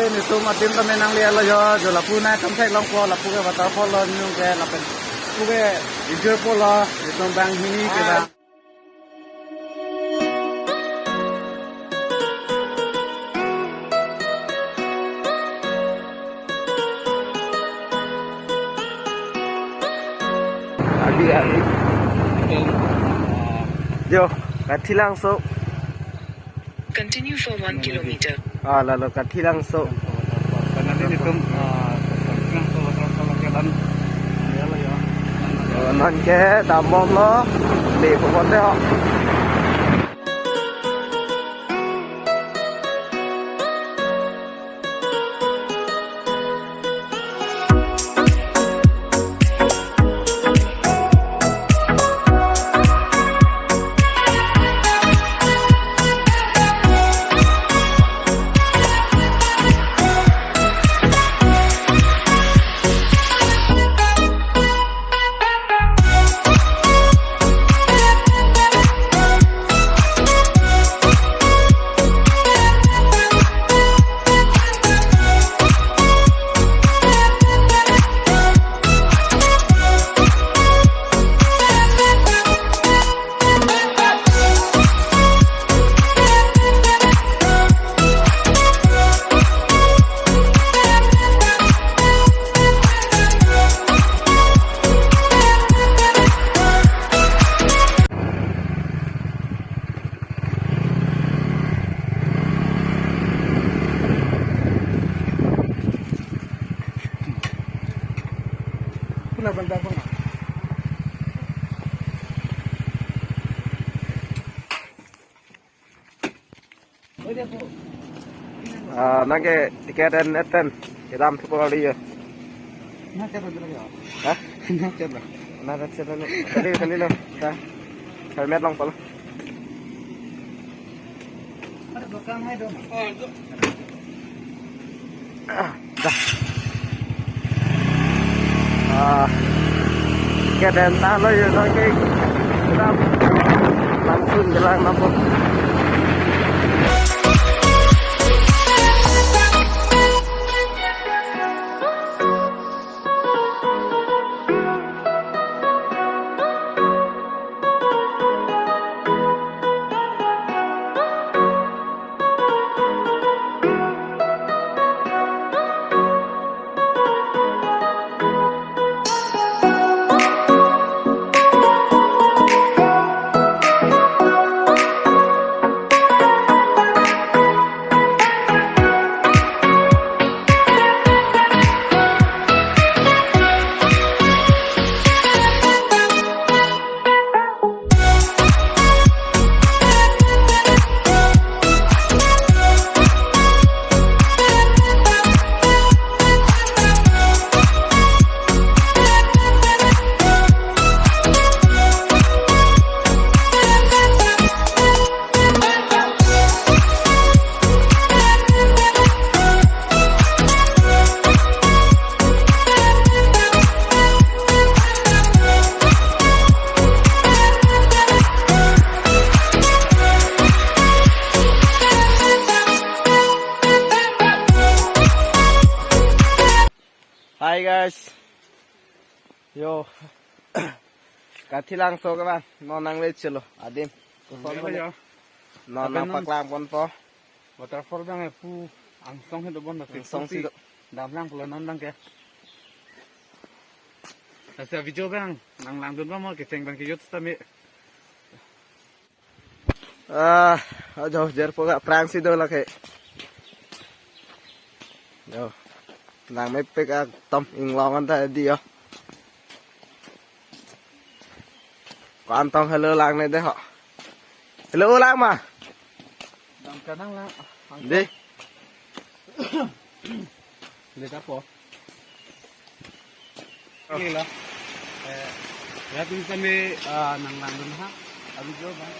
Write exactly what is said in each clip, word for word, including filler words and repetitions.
Netum adim tame nangle-etlo jo, jo lapu nangkam theklongpo, lapu ke waterfall lo, netum ke lapen lapu ke enjoy po lo, netum banghini ke ba. Adi, adi. Jo, Kathilangso. Continue for one kilometer. Ah, lalo Kathilangso. Karena ini netum, ah, Kathilangso waterfall ke dan. Oh, non ke dambomlo, le po bote ho. Ah, nangke ticket en eten kedam thupo kali ya. Nangke eten lagi ya. Hah? Nangke eten. Nangke eten lo. Tadi tadi lo. Dah. Helmet longpo lo. Ada belakang hai dong. Ah, dah. Ah, kedam ta lo yo, no, ke. Kedam. Langsung jalan mampu. Hi guys. Yo. Kathilangso ke bang, non nangle chelo, adim. Koson nangle bang yo. Non apen non nangpaklang ponpo. Waterfall bang epu angsong he dobom na. Angsong si si do. Damlang pulo non bang ke. Asa video bang, nanglangdun bang mo kecheng bang ke youth tame. Ah, ajo, jer po ka prang si do lake. Yo. Nang mepik ak tom inglong anta di yo. Ko-an tong helo lang ne de ho. Helo lang ma. Dam kanang lang. Di. Lihat apa? Ini lah. Eh, ya, tulisan di, ah, nanglangdun ha. Abis itu, Bang.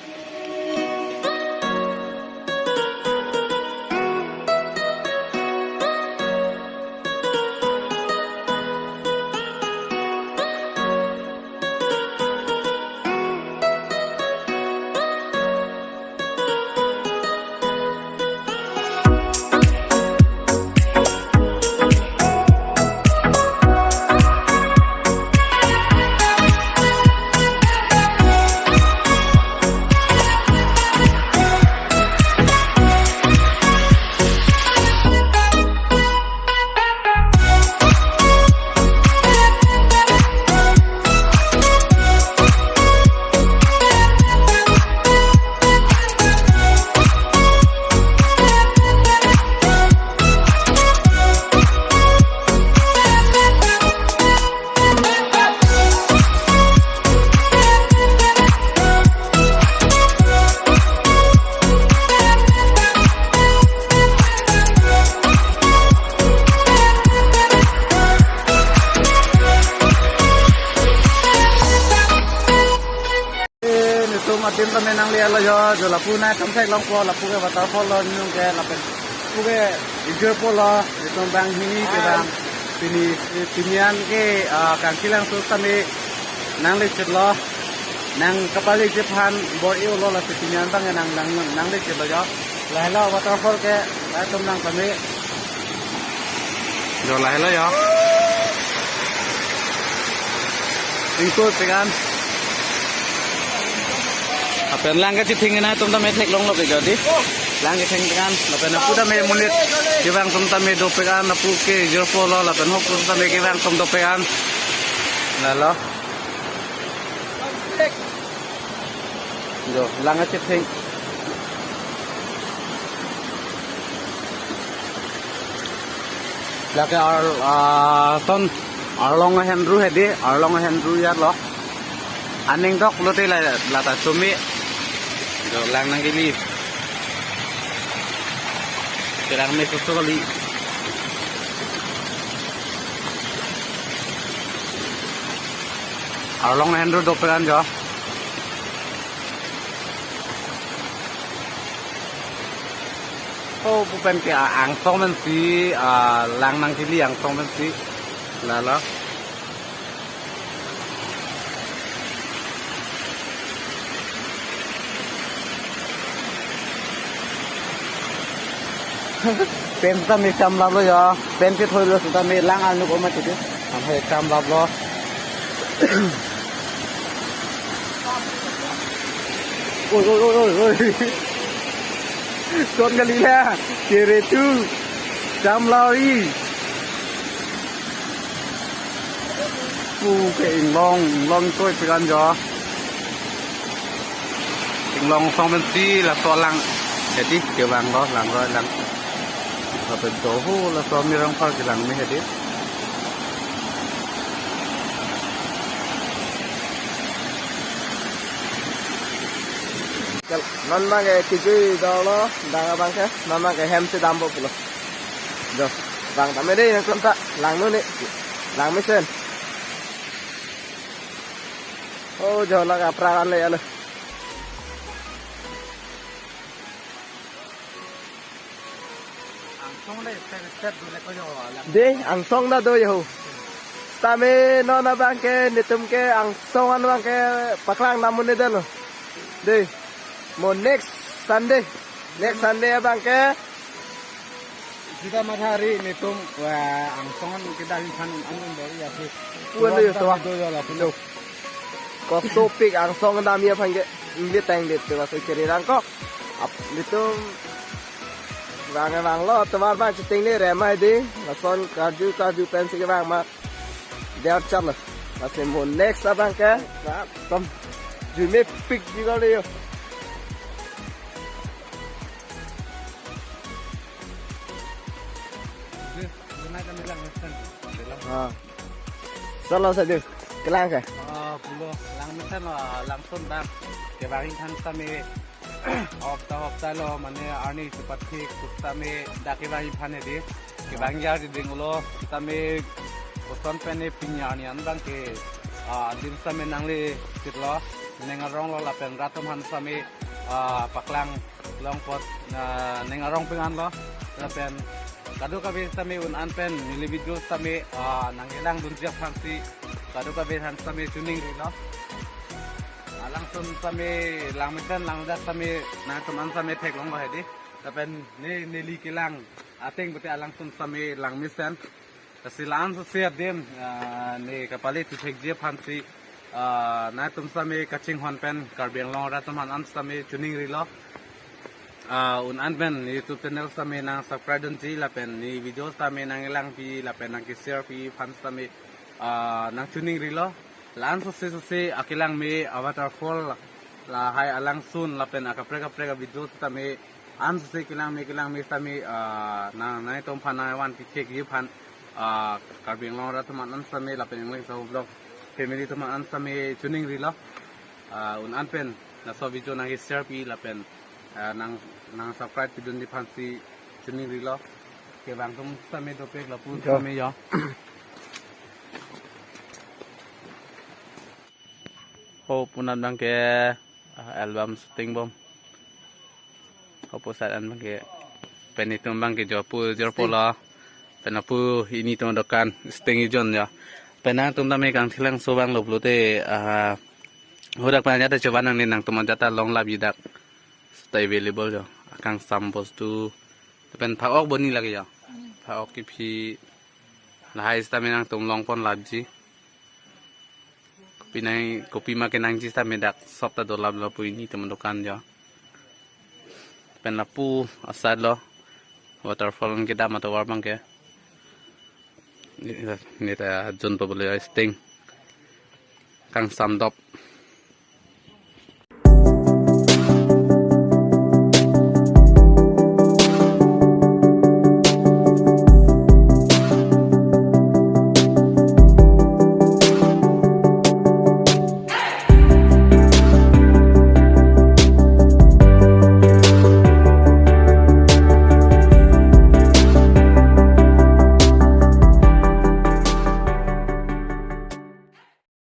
Tim tame nangle-etlo jo, jo lapu nangtum theklongpo, lapu ke waterfall lo, nung ke lapen lapu ke ijirpo lo, itum banghini kevang, pini, pini an ke, ah, Kangkilangso tame nangle-etlo, nang kapale-etji aphan bor-i-olo, lasi pini an abang nang, nang, nangle-etlo jo. Lahelo waterfall ke, nangtum nang tame. Jo lahelo jo. Ingkoi pekan. Lapen lang kachetheng nangtum tame theklonglo ke jo dei. Lang ketheng pekan. Lapen lapu tame monit kevang atum tame do pekan. Lapu ke ijirpo lo. Lapen hok atum tame kevang atum do pekan. Lahelo. Jo, lang kachetheng. Lake ar, ah, ton arlong ahenru hedi, arlong ahenru ya lo. Aning dok lote la, lata chumi. Jo, lang nangkeli. Kelang me susu kali. Arlong ahenru do pekan jo. Oh, pupen ke, ah, angsong pensi, ah, lang nangkeli angsong pensi. Lahelo. Pen tame cham laplo jo. Pen ke thoilo seta me lang arnuk oma titi. Amhe cham laplo. Oi, oi, oi, oi, oi. Shot kali na. Kere tu. Cham lawi. Pu ke inglong, inglong toi pekan jo. Inglong song pensi laso lang. Hedi kevang lo, lang lo, lang. Lapen doho laso Mirang Park kelang me hedi. Kal-, non abang ke kejui dolo, dang abang ke, non abang ke hem si dampo pulo. Jo, bang tame dei nangtum ta, langnon ne, lang mesen. Oh, jo lake apra kan le alo. Angsong le step step dole ko jo lang. Dei, angsong ta do jo. Sitame non abang ke, netum ke angsong an abang ke paklang dam un-edetlo. Dei, mo next Sunday. Next Sunday abang ke. Sita mathari netum, wah, angsong an kedam aphan an un bor ya si. Wah, le, tuan tuan. Do jo la, tuan. Kostopik angsong damji aphan ke. Ingli tang det tu laso kiri rang kok. Ap, netum vang vanglo, tomar abang chetheng le remai dei. Lason karju karju pensi kevang ma. Der chalo. Lasi mo next abang ke. Tom. Jui mepik ji kali jo. Jui, jui nai kami lang mesen. Ha. Chalo sa dei. Kelang ke? Ah, pulo lang mesen lo, langsun bang. Kevang aphan tame hopta hopta lo, mane arni chepathik sitame dak kevang aphan hedi. Kevang ya di ding lo, sitame koson pen ne pini arni an abang ke, ah, adim sitame nangle-etlo, ning arong lo lapen rat atum aphan sitame, ah, paklang longpot, ah, ning arong pengan lo, lapen kadokave sitame un-an pen neli video sitame, ah, nangkelangdunji aphansi kadokave aphan sitame choningrilo. Ah, langsun sitame lang mesen lang dak sitame nangtum an sitame theklonglo hedi. Lapen ne neli kelang ateng pute alangsun sitame lang mesen. Lasi la-an sose adim, ah, ne kapale tu thekji aphansi, ah, nangtum sitame kachinghon pen Karbi Anglong arat atum aphan an sitame choningrilo. Ah, un-an pen YouTube channel sitame nang subscribe dunji lapen ne video sitame nanglangpi lapen nangke-share pi aphan sitame, ah, nangchoningrilo. La-an sose sose akelang me a-waterfall lahai alangsun lapen akaprek kaprek a-video sitame an sose kelang me kelang me sitame, ah, nang nangtum aphan nangvanpi thekji aphan, ah, Karbi Anglong arat atum aphan an sitame lapen English vlog family atum aphan an sitame choningrilo. Ah, un-an pen laso video nangke-share pi lapen, ah, nang, nang subscribe pidunji aphansi choningrilo. Kevang atum sitame dopik lapu jo. Sitame jo. Ho, pu-an abang ke Ah, album shooting bom. Opposite an abangke pen itum abangke jo pu jor polo. Pen lapu nelitum adokan Sting ejon jo. Pen nangtum tame kangthilangso abang lo pulote, ah, hadak pen ajat ta chovan nangne, nangtum ajat ta longlapji dak. Seta available jo. Akangsam bostu. Pen phak-ok boni lake jo. Phak-ok kephi lahai seta me nangtum longponlapji. Kopi nang, kopi ma kenangji seta me dak shop ta dolap lapu nelitum adokan jo. Pen lapu aside lo waterfall kedam atovar abangke. Ne, ne ta jon pabole Sting. Kangsam dop.